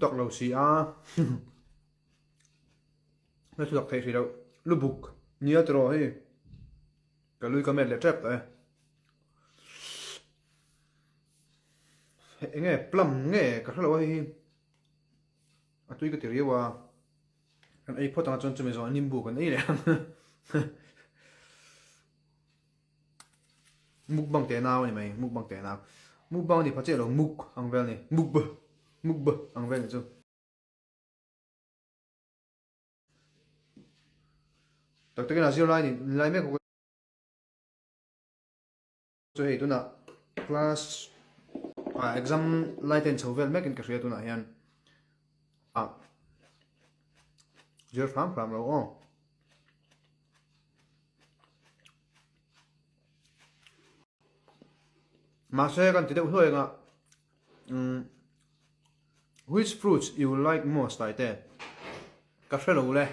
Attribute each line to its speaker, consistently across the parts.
Speaker 1: Thutak lo si a. Na thutak thei hrih loh. Lubuk nia tiraw hei. Ka lui ka met leh tep tawh e. Enge plum nge ka hrelo a hei hi. A tui ka ti riau a. Kan ei phawt ang a chuan chumi zawh nimbu kan ei leh ang. Mukbang teh nau a ni mai, mukbang teh nau. Mukbang a ni pha chiah lo, muk ang vel a ni. Mukb, mukb ang vel a ni chu. Tak takin a zir lai ni lai mek bawk a chu hei tunah class ah exam lai te in chho vel mek in ka hria tunah hian ah zir hram hram lo aw. Mahse kan ti deuh hluai anga umm which fruits you like most tai te ka hre lo le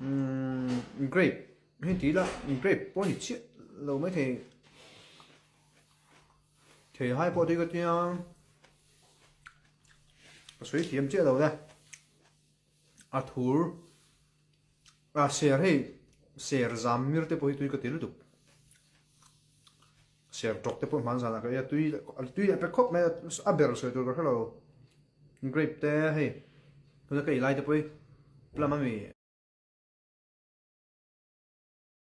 Speaker 1: umm grape hei ti ila grape pawh a ni chiah lo maithei thei hai pawh tui ka tia ka sawi thiam chiah lo le a thur a ser hei ser zam mir te pawh hi tui ka ti lutuk ser tawk te pawh hman zanah ka ei a tui tui leh pek khawp mai a a ber sawi tur ka hrelo grape te hei tuna ka ei lai te pawh hi plum ami.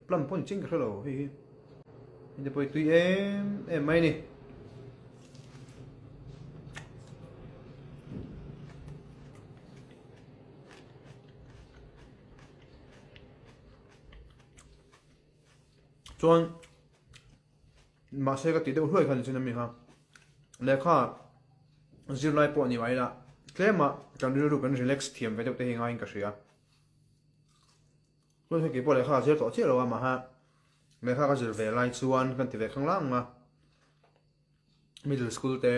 Speaker 1: Plum pawh ni chiang ka hre lo hei hi hei te pawh hi tui em em mai a ni. Chuan mahse ka tih deuh hluai khan chin ami kha lehkha zirlai pawh ni mai ila tlema kan rilru kan relax thiam ve deuh te hi ngaiin ka hria. Chuan hei keipawh lehkha ka zir tawh chiah lo a maha lehkha ka zir ve lai chuan kan ti ve khang lang a middle school te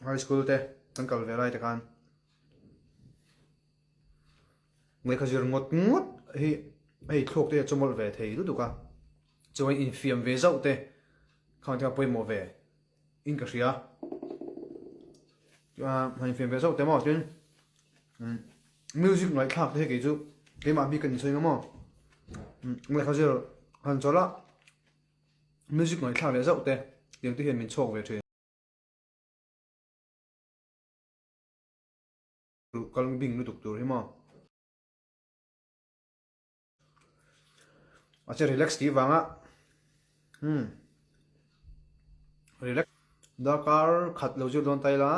Speaker 1: high school te kan kal ve lai te khan lehkha zir ngawt ngawt hi hei thluak te a chawmawlh ve thei lutuk a chuan infiam ve zauh te khang te kha pawimawh ve. in ka hria han infiam ve zauh te maw tin music ngaihthlak te hi kei chu keimah bik ka ni sawi nga maw lehkha zir han chawlh a music ngaihthlak leh zauh te tiang te hian min chhawk ve thin. Kal bing lutuk tur hi maw. A che relax tih vanga hmm relax darkar khat lo zir dawn ta ila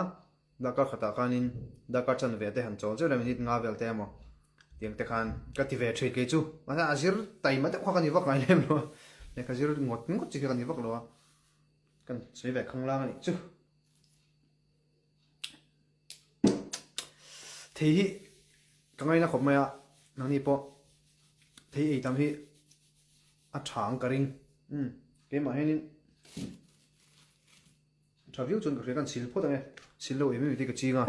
Speaker 1: darkar khatah khanin darkar chanve te han chawl zeuh la minute nga vel te emaw tiang te khan ka ti ve thin kei chu mahse a zir taima deuh kha ka ni vak ngai lem lo a lehkha zir ngawt ngawt chi kha ka ni vak lo a kan sawi ve khanglang a nih chu. Thei hi ka ngaina khawp mai a, nangni pawh thei ei tam hi a tha ang ka ring. Umm keimah hianin tha viau chuan ka hria kan sil phawt ang e, sil lo em em tih ka ching a.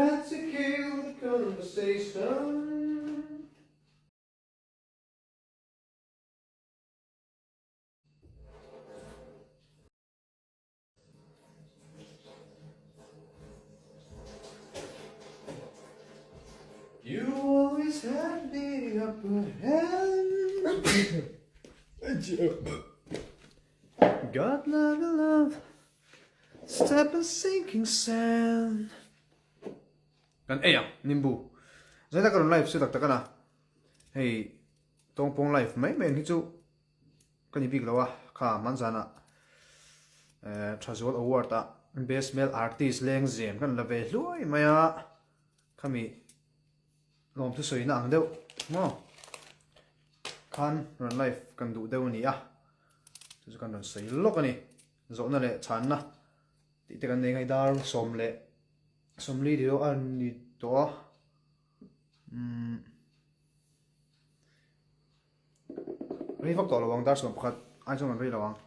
Speaker 1: You always had the upper hand Got love and love Step in sinking sand Kan ei ang nimbu Zaita ka rawn live chu tak tak a na Hei tawngpawng live mai mai ang hi chu Ka ni bik lo a, kha Manzana Thazual Award ah Best Male Artist lengzem kan la ve hluai mai a, khami lawmthu sawina ang deuh maw khan rawn live kan duh deuh a ni a, chu chu kan rawn sawi lawk a ni, zawhna leh chhanna tih te kan nei ngaidar sawm leh sawmli deuh a ni tawh a, umm. Rei vak tawh lo ang dar 11 ai chuan kan rei lo ang.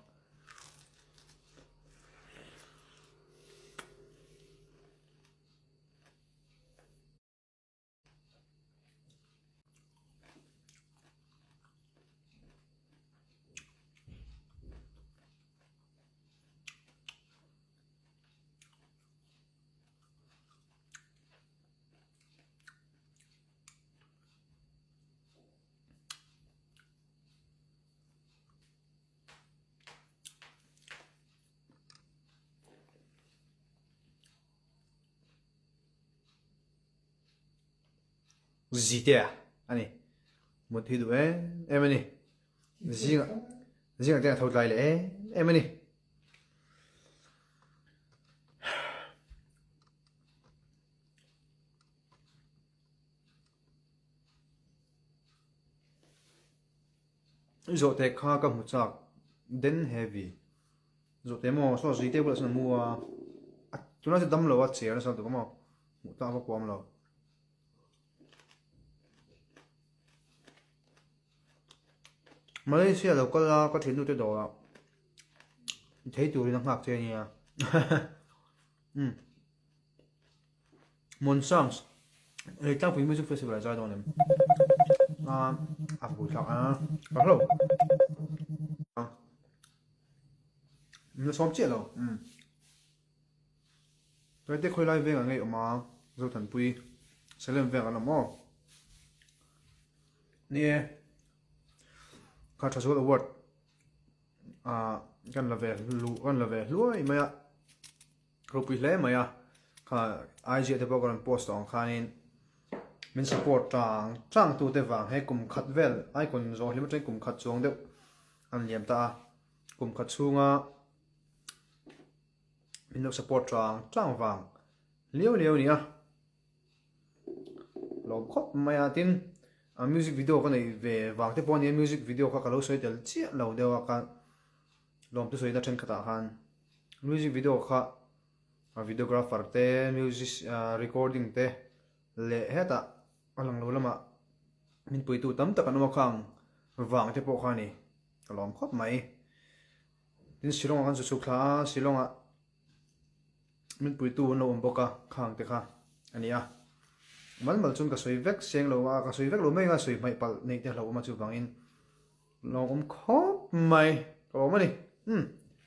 Speaker 1: Zitea a ni. Mut hi duh em em a ni. Zingah zingah te a tho tlai leh em em a ni. I zawhte kha ka hmu chak den heavy. Zawhte maw saw zui te bulah chuan a mu a, a tunah chuan damlo a cher nasa lutuk a maw hmuh tak vak pawh a awm lo. Malaysia lo kal a ka thiannu te dawrah thei turin a nghak che ania umm Monsangs hei tlangpui music festival ah zai dawn em a a buaithlak a ka hlo min la sawm chiah lo umm. Tuaite khawilai veng ah ngei awm a, Zothanpui Salem veng an awm aw. Ni e, kha Thazual Award ah kan la ve luh kan la ve hluai mai a, ropui hle mai a, kha IG ah te pawh ka rawn post tawh ang khanin min support tang tang tu te vang he kum khat vel icon zawh hlim atangin kum khat chuang deuh an liam ta a, kum khat chhunga Min lo support tang tang vang liau liau nia. Lawm khawp mai a tin a music video ka nei ve vang te pawh ania music video kha ka lo sawi tel chiah lo deuh a ka lawm te sawina thenkhatah khan music video kha a videographer te music recording te leh hetah a lang lo lamah min puitu tam tak an awm a khang vang te pawh kha a ni ka lawm khawp mai. Tin Shillong ah kan zu chhuk thla a, Shillong ah min puitu an lo awm bawk a, khang te kha a ni a. Mal mal chuan ka sawi vek seng lo a, ka sawi vek lo mai anga sawi hmaih palh neih te hlauhawm a chuvangin lawmawm khawp mai ka lawm a ni. Umm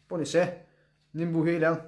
Speaker 1: pawh ni se, nimbu hi a liang.